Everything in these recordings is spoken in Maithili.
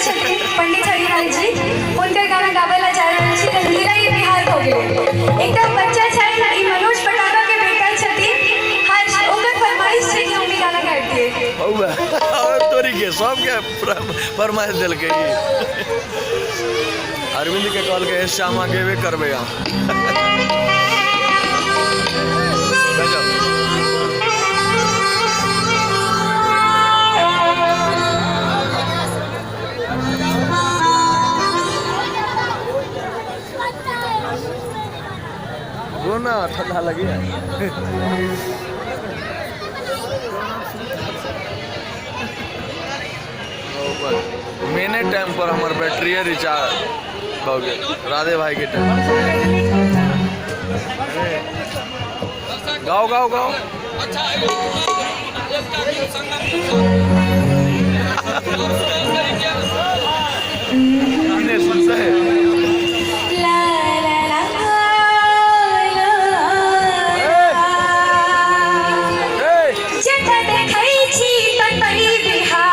छथिन पंडित हरिलाल जी, हुनकर गाना गाबै ला जा रहल छी रंगीला ये बिहार हो गेलै। एकटा बच्चा छथि, ई मनोज पटाखा के बेटा छथिन हर्ष, ओकर फरमाइश छै कि हम ई गाना गाबि दियै। हौआ तोरी के सबके फरमाइश देलकै ई। अरविंद के कहलकै हे श्यामा गेबे करबै अहाँ। गजब। वो ना ठंडा लगे मेने टाइम पर हमर बैटरी रिचार्ज भऽ गेल राधे भाई के टाइम। गाओ गाओ गाओ। सुनते हैं। ला ला ला ला जतऽ देखै छी ततै बिहार।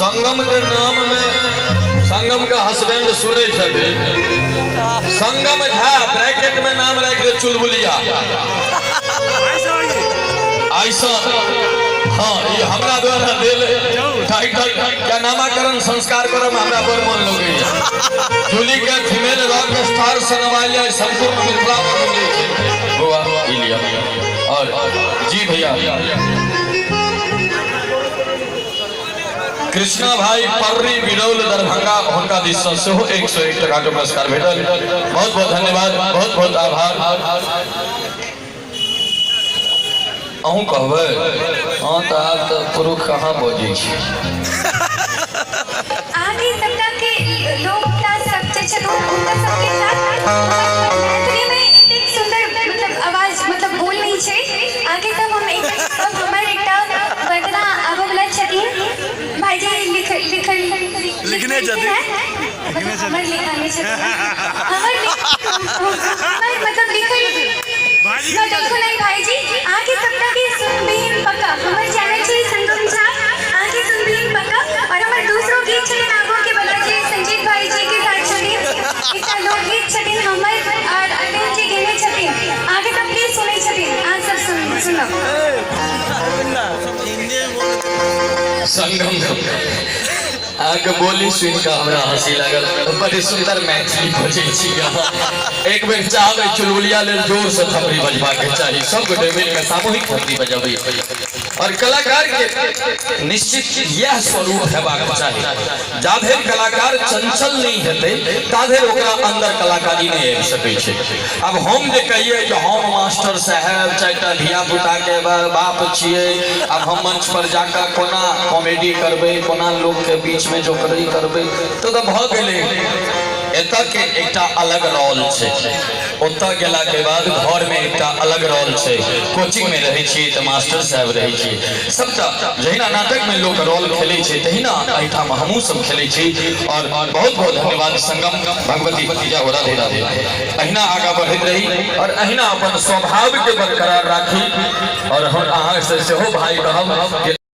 संगम के नाम में संगम के हस्बैंड सुनै छथिन। संगम झा ब्रैकेट में नाम राखि दे चुलबुलिया। ऐसा हाँ, ये हमरा द्वारा देल टाइटल के नामाकरण संस्कार करब हमरा बड़ मन लगैया। जूली के फीमेल रॉक स्टार सनवाइल जाय संपूर्ण मिथिला में गूंजै छै। बौआ ई लिअ। और जी भैया कृष्णा भाई पर्री बिरौल दरभंगा हुनका दिस सँ सेहो 101 टका के पुरस्कार भेटल। बहुत बहुत धन्यवाद, बहुत बहुत आभार। अहूँ कहबै? हँ तऽ आब तऽ पुरुष कहाँ बजै छै। अहाँके सबटा के लोक टा सब जे छथि हुनका सबके साथ मैथिली में एतेक सुंदर मतलब आवाज मतलब बोल नहीं छै। अहाँके सब हम एक सब हमर एकटा वंदना आबऽ वला छथिन। भाईजी लिख लिखल लिखने छथिन। मतलब हमर लिखा नहि छथिन, हमर हमर मतलब लिखल न देखो नहीं भाईजी। अहाँके सबटा के सुनबीन पक्का। हमर चैनल छै संगम झा, अहाँके सुनबीन पक्का। और हमर दूसरो गीत छथिन आगो के बला जे संजीत भाईजी के साथ छथिन, एकटा लोकगीत छथिन हमर और अरविंद जी गेने छथिन। अहाँके सब प्लीज सुनै छथिन, अहाँ सब सुन सुनब। संगम अहाँके बोली सुनि कऽ हमरा हँसी लागल। बड़ी सुन्दर मैथिली बजै छी अहाँ। एक बेर चाहबै चुलबुलिया लेल जोरसँ थपड़ी बजबाके चाही। सब गोटे मिलके सामूहिक थपड़ी बजबै। और कलाकार के निश्चित यह स्वरूप हेबाक चाही। जाधरि कलाकार चंचल नहि हेतै ताधरि ओकरा अंदर कलाकारी नहि आबि सकै छै। अब हम जे कहिए जे हम मास्टर साहेब चारिटा धिया पुता के बाप छियै, अब हम मंच पर जाकर कोना कॉमेडी करबै, कोना लोक के बीच में जोकरी करबै, तो तऽ भऽ गेलै। एतऽ के एकटा अलग रोल छै, ओतऽ गेला के बाद घर में एकटा अलग रोल छै। कोचिंग में रहै छियै तऽ मास्टर साहेब रहै छियै। सबटा जहिना नाटक में लोक रोल खेलै छै तहिना एहिठाम हमहूँ सब खेलै छी। और बहुत बहुत धन्यवाद संगम भगवती जय हो, राधे राधे। अहिना आगाँ बढ़ैत रही और अहिना अपन स्वभाव के बरकरार राखी। और हम अहाँ से सेहो भाई कहब कि